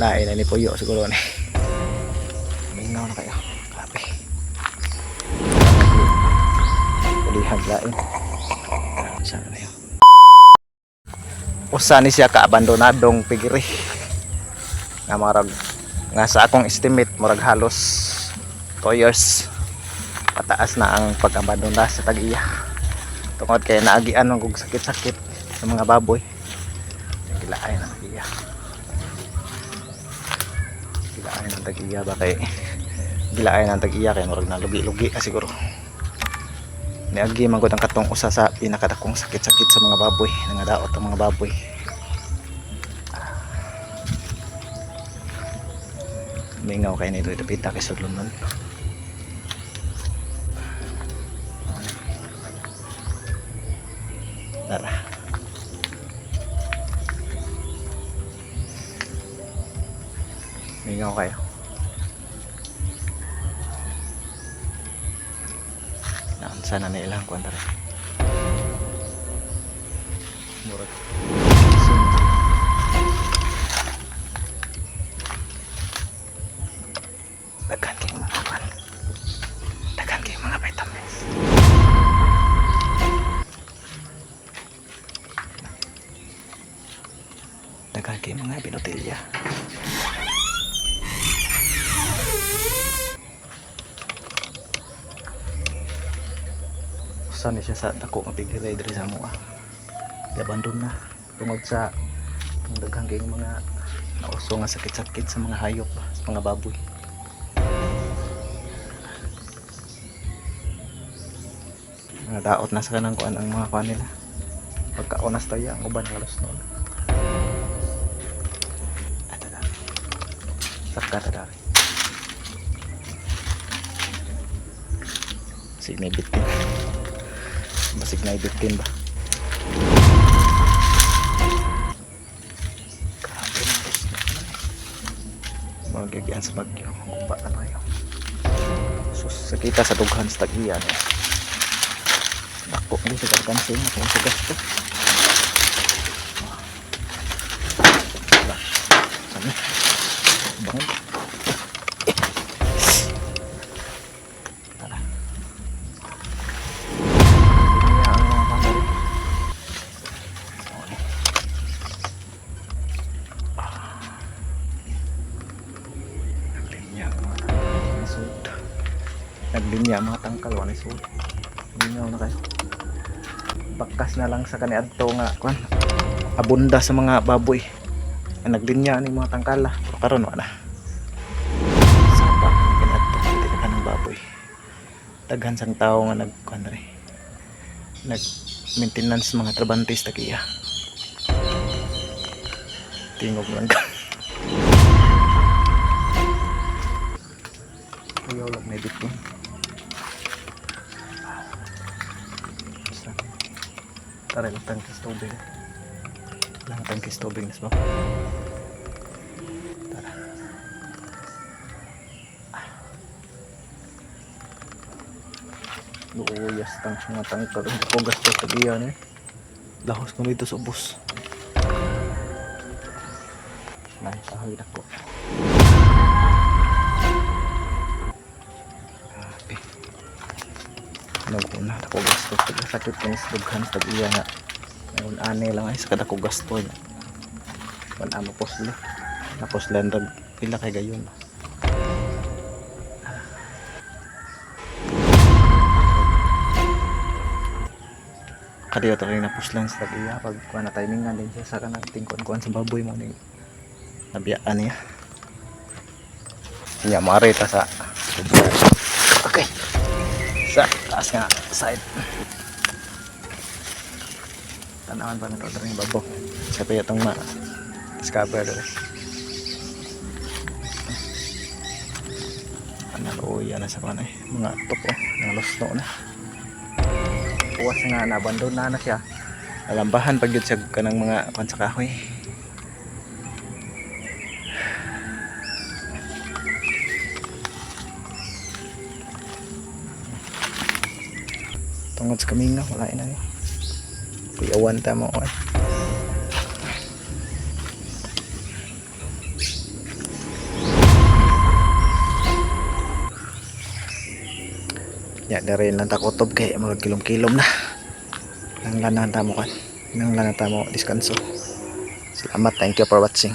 Lain na ni Puyo siguro ni. Mingaw na kayo. Grabe. Ulihan lain. Saan na yun? Usa ni siya ka-abandonadong pigiri. Nga marag nga sa akong estimate murag halos 2 years pataas na ang pag-abandona sa tag-iya. Tungod kay naagian ng og sakit-sakit sa mga baboy. Gilaay na tag-iya. Gilaay ng tag-iya ba kay gilaay ng tag-iya kay murag nalugi-lugi ka siguro. Niagi man gud ang katong usa sa pinakadakong sakit-sakit sa mga baboy, nangadaot ang mga baboy. Mingaw kay nito itapita kay sudlon nun. Tara. Mingaw kayo. Naunsa na ilang kuan tara. Murag. Daghan kay mga kuan. Daghan kay mga vitamins. Daghan kay mga binotilya. Usa ni siya sa dako nga pigilay diri sa amoa. Giabandon na tungod sa ang daghang kayong mga nauso nga sakit-sakit sa mga hayop, sa mga baboy. Mga daot na sa kanang kuan ang mga kuan nila. Pagkaonas tayo, ang uban halos noon. Ato na. Sakta ta dari. Sige, may bitin. Basig na ibitin ba? Grabe ng gusto naman eh. Mga gagian sa bagyo. Gupa na tayo. Sus, sakita sa dughan sa tag-iyan eh. Dako, hindi sa gargansin. Ako sa gasto. Saan Bangod. Tara. Linya ang mga kangari. Okay. Naglinya ang mga tangkal. Naglinya ang mga tangkal. Wala sud. Lingaw na kayo. Bakas na lang sa kaniadto nga kuan. Abunda sa mga baboy. Ang naglinya ni mga tangkala. Pero karon wala. Saba ang kaniadto kita ka ng baboy. Daghan sang tao nga nag kuan rin. Nag maintenance mga trabantes tagiya. Tingog lang ka. Ayaw lang may bitin. Basta. Tara lang tangkis tubig. Lang tangkis tubig nas ba? Tara. Luuyas tang mga tangkal. Ang kugas pa tagiya ni. Lahos kami dito sa ubos. Nay, kahoy na ko. Grabe. Naguna, ako gasto. Sakit kini sa dughan sa tag-iya nga. Ngayon, ane lang ay sa kada ko gasto. Wala mo posle. Naposlan rag pila kay gayon. Kadiyo tayo na puslan sa tag-iya pag kuha na timing nga din siya sa kanang tingkon kuan sa baboy mo ni nabiyaan niya. Niya maari ta sa okay. Sa taas nga side. Tanawan pa na to diri babaw. Sa pa itong ma discover diri. Ano na sa kuan eh mga top oh, nalusno na. Puwas nga naabandon na na siya. Alambahan pag yun siya kanang mga kuan sa kahoy. Tungod sa kaminga, wala na niya. Kuyawan ta mo. Oy. Ya, diri lang ta kutob kay mga kilom-kilom na. Nang lanan ta mo kan. Nang lanan ta mo diskanso. Salamat, thank you for watching.